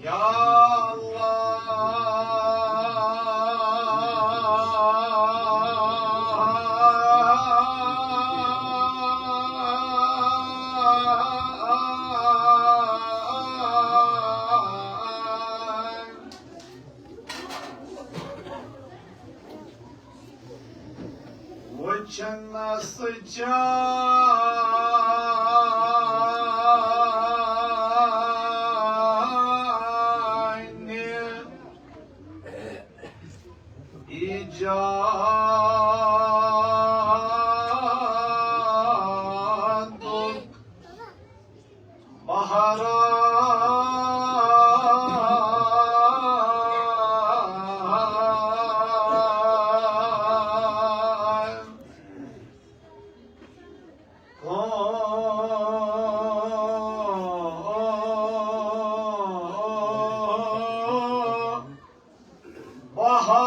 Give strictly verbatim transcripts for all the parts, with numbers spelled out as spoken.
یا اللہ، وٕچھنَس چانہِ ایجادُک بہارا۔ بہارا۔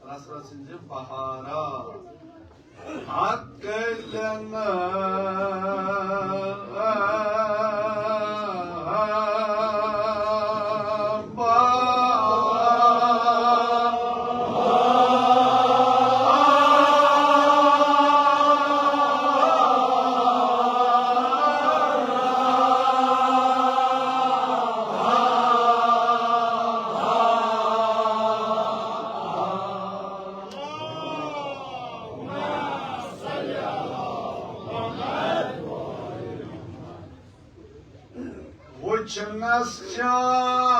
رس رس سٕنٛزِ بہارا۔ عقلن وٕچھنَس چانہِ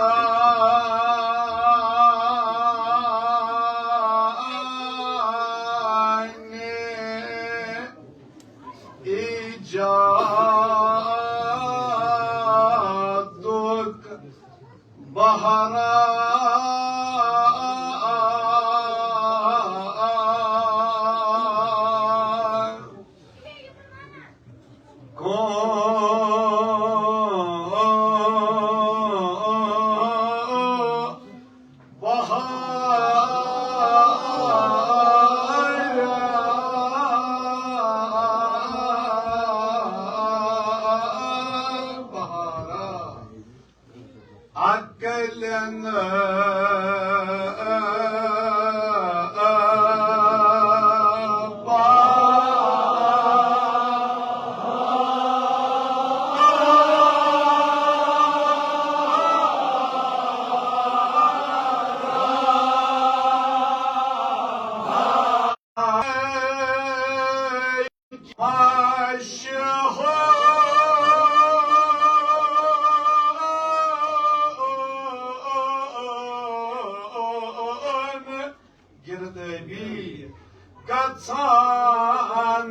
ایجادُک بہارا۔ عقلن گردبی گژھان۔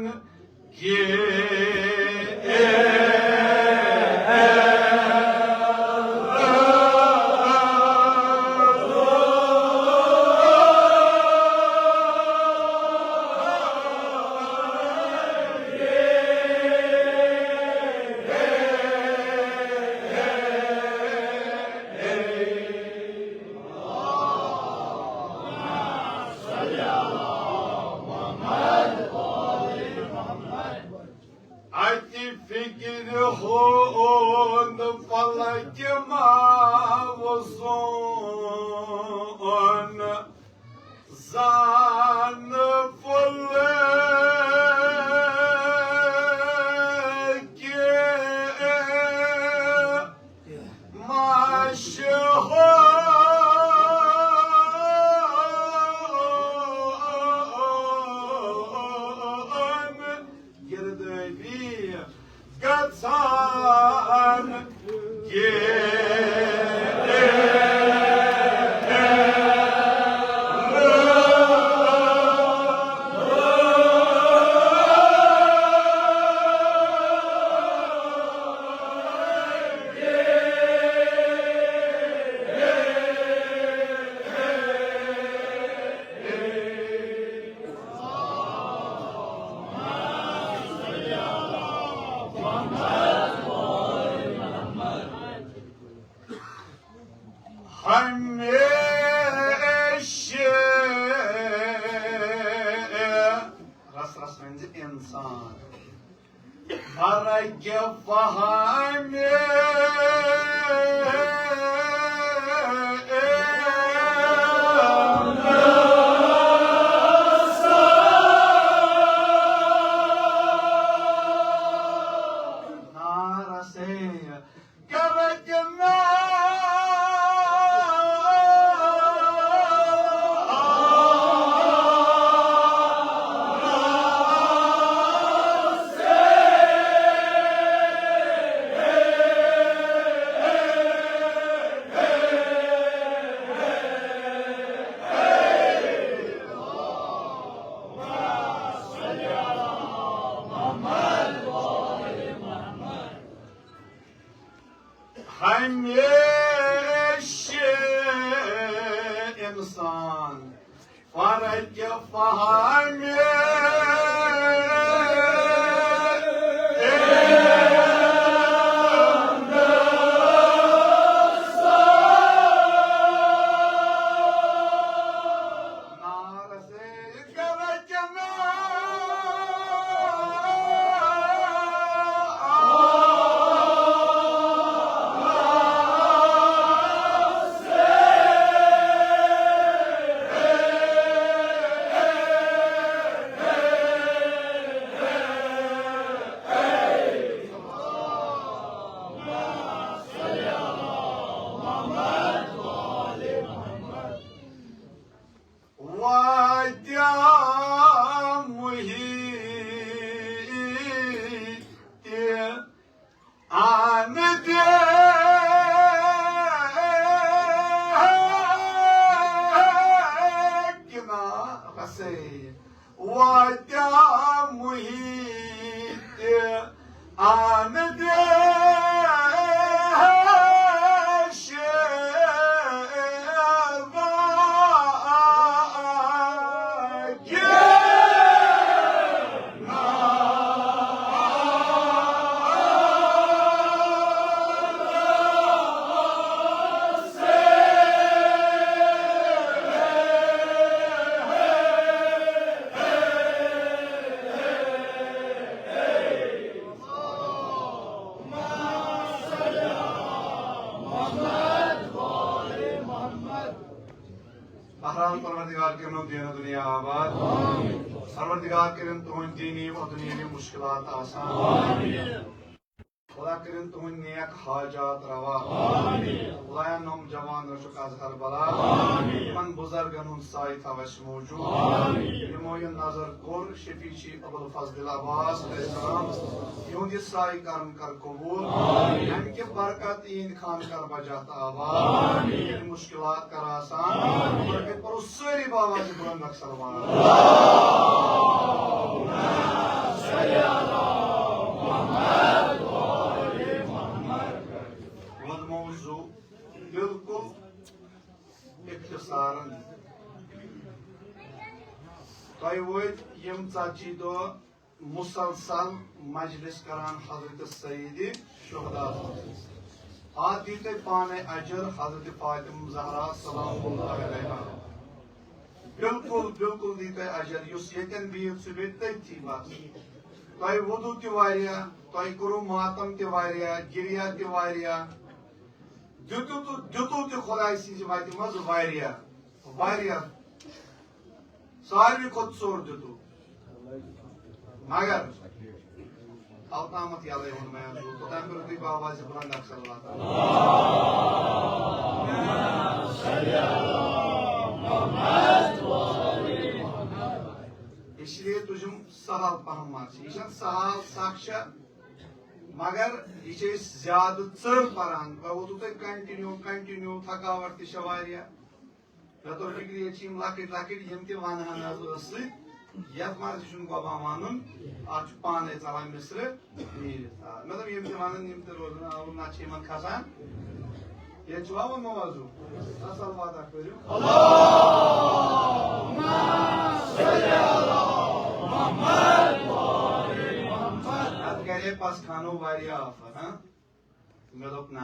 اتہِ فکرِ ہُنٛد فلک ما وُزُن، زان فلک مشہون۔ گردبی گژھان۔ ہمیشہ رس رس ؤنۍ زِ انسان۔ فرق فہم نارسے ہمیشہ انسان فرق فہم واتیا محیط آمد کنارسے۔ واتیا محیط آمد بہرحال، پروردگار کٔرِنو دین و دنیا آباد۔ پروردگار کٔرِن تُہنٛدۍ دینی و دنیاوی مشکلات آسان۔ خدا کٔرِن تُہنٛدۍ نیک حاجات روا۔ خدایا، نوم جوان رچھُکھ از ہر بلا۔ یِمن بزرگن ہُنٛد سایہِ تھاو اَسہِ موجود۔ یِمو یہِ نظر کوٚر، شفیع چھی ابوالفضل عباس علیہ السلام، یِہُنٛد یہِ سایہِ کرم کر قبول۔ امہِ کہِ برکت یِہنٛدۍ خانہٕ کر بجا تہٕ آباد۔ یِم مشکلات کر آسان۔ پرو سٲری بابا جی بلند اکھ سلوات۔ تُہُنٛد موضوع بالکل اختصارن۔ تۄہہِ وٲتۍ یِم ژتجی دۄہ مسلسل مجلس کران حضرت سید شہداء۔ اتھ دِیِو تُہۍ پانے اجر حضرت فاطمہ زہرا سلام اللہ علیہا۔ بالکل، بالکل دِیِو تُہۍ اجر۔ یُس ییٚتٮ۪ن بِہِتھ، سُہ بیٚہہِ تٔتھی بس۔ تۄہہِ وُدو تہِ واریاہ، تۄہہِ کوٚروٕ ماتم تہِ واریاہ، گریہ تہِ واریاہ۔ دیُتوٕ تہٕ، دیُتوٕ تہِ خدایہِ سٕنٛزِ وتہِ منٛز واریاہ، واریاہ۔ ساروی کھۄتہٕ ژوٚر دیُتوٕ۔ مگر اوتامتھ یلے ووٚن مےٚ، توٚتام کٔرِو تُہۍ بابا زِ بلند اکھ صلوات۔ اس لیے تُجم سہل پہم مان۔ یہِ چھَنہٕ سہل، سخ چھےٚ۔ مگر یہِ چھِ أسۍ زیادٕ ژٔر پران، بہٕ ووتُو تۄہہِ کنٹِنیو کنٹِنیو، تھکاوٹ تہِ چھےٚ واریاہ۔ مےٚ توٚر فِکرِ، ییٚتہِ چھِ یِم لۄکٕٹۍ لۄکٕٹۍ، یِم تہِ وَنہٕ ہن آز ٲس سۭتۍ، یَتھ منٛز تہِ چھُنہٕ گۄبان وَنُن، اَتھ چھُ پانَے ژَلان مِصرٕ نیٖرِتھ۔ آ، مےٚ دوٚپ، یِم تہِ وَنَن، یِم تہِ روزَن آوُر، نَتہٕ چھِ یِمَن کھسان۔ ییٚتہِ چھُوا ووٚنمُت وَزُو؟ اَصٕل واتہ کٔرِو۔ اَتھ گَرے پَس خانو واریاہ آفر، ہاں؟ مےٚ دوٚپ، نہ،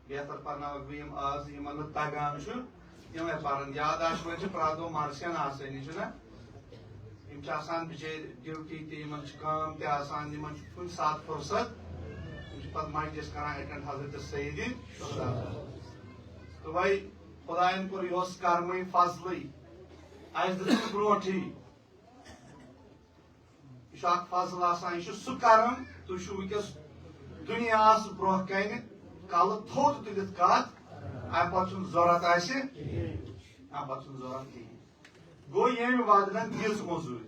بہتر پرناوکھ بہٕ یِم آز، یِمن نہٕ تگان چھُ، تِمے پرن۔ یاد آسہِ، وۄنۍ چھِ پرٛٮ۪تھ دۄہ مرثین آسٲنی، چھُنہ؟ یِم چھِ آسان بِچٲرۍ ڈیوٹی تہِ، یِمن چھِ کٲم تہِ آسان، یِمن چھُ کُنہِ ساتہٕ فرصت، یِم چھِ پتہٕ مجلس کران اٹینڈ حضرت سید شہدا۔ تہٕ وۄنۍ خداین کوٚر یہِ اوس کرمٕے فضلٕے، اَسہِ دِژ نہٕ برونٹھٕے۔ یہِ چھُ اکھ فضل آسان، یہِ چھُ سُہ کرم، تُہۍ چھِو وٕنکیٚس دُنیاہَس برونٛہہ کنہِ کلہٕ تھوٚد تُلِتھ کتھ، امہِ پتہٕ چھُنہٕ ضروٗرت اَسہِ، امہِ پتہٕ چھُنہٕ ضروٗرت کِہیٖنۍ۔ گوٚو، ییٚمہِ ودنن دِژ موٚزوٗرۍ۔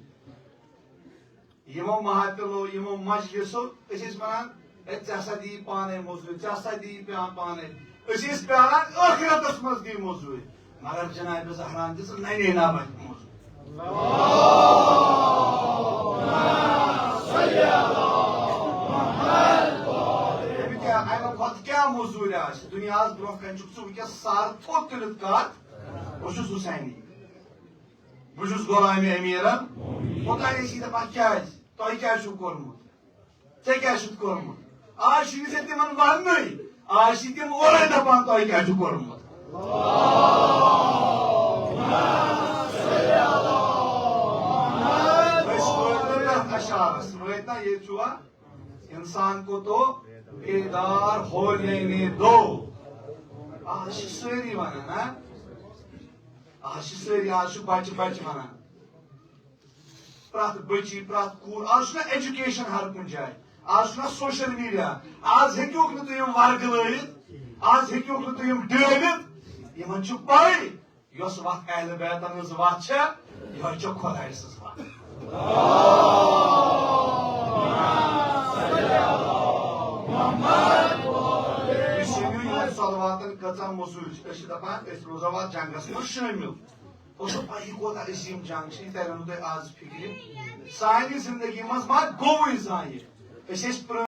یِمو محفلو، یِمو مجلسو، أسۍ ٲسۍ ونان، "ہے، ژےٚ سا دِیی پانے موٚزوٗرۍ، ژےٚ سا دِیی پیا-، پانے۔" أسۍ ٲسۍ پیاران ٲخرتس منٛز دِیہِ موٚزوٗرۍ۔ مگر جناب زہران دِژ ننے نبن موٚزوٗرۍ۔ تٔمۍ کیٛاہ، اَمہِ کھۄتہٕ کیٛاہ موٚزوٗرۍ آسہِ؟ دُنیاہَس برونٛہہ کنہِ چھُکھ ژٕ وٕنکیٚس سر تھوٚد تُلِتھ کتھ، بہٕ چھُس حسینی، بہٕ چھُس غلامِ امیٖرن۔ کوتاہ ٲسی دپان، کیٛازِ؟ تۄہہِ کیٛاہ چھُو کوٚرمُت؟ ژےٚ کیٛاہ چھُتھ کوٚرمُت؟ آز چھُنہٕ ژےٚ تِمن وننُے، آز چھِ تِم اورے دپان، تۄہہِ کیٛاہ چھُ کوٚرمُت؟ أسۍ وٲتۍ نہٕ تتھ اشعارس، وٲتۍ نا؟ ییٚتہِ چھُوا؟ انسان کو تو بیدار ہو لینے دو۔ آز چھِ سٲری ونان، ہا؟ آز چھِ سٲری، آز چھُ بچہِ بچہِ ونان۔ پرٛٮ۪تھ بٔچی، پرٛٮ۪تھ کوٗر، آز چھُنہ ایجوکیشن ہر کُنہِ جایہِ، آز چھُنہ سوشل میڈیا، آز ہیٚکِوکھ نہٕ تُہۍ یِم ورگہٕ لٲیِتھ، آز ہیٚکِوکھ نہٕ تُہۍ یِم ڈٲلِتھ۔ یِمن چھُ پَے، یۄس وَتھ اہلِ بیتَن ہٕنٛز وَتھ چھےٚ، یِہوٚے چھےٚ خۄداے سٕنٛز وَتھ۔ یُس یہِ نیوٗ یِمَن صلواتَن کۭژاہ موٚزوٗرۍ چھِ، أسۍ چھِ دَپان، أسۍ روزو اَتھ جنٛگَس منٛز شٲمِل۔ اوس نہٕ پَیی کوتاہ عظیٖم جنگ چھِ، یہِ تَرِ نہٕ تۄہہِ آز فِکرِ۔ سانہِ زِندگی منٛز ما گوٚوٕے زانٛہہ یہِ؟ أسۍ ٲسۍ پرٛٲنۍ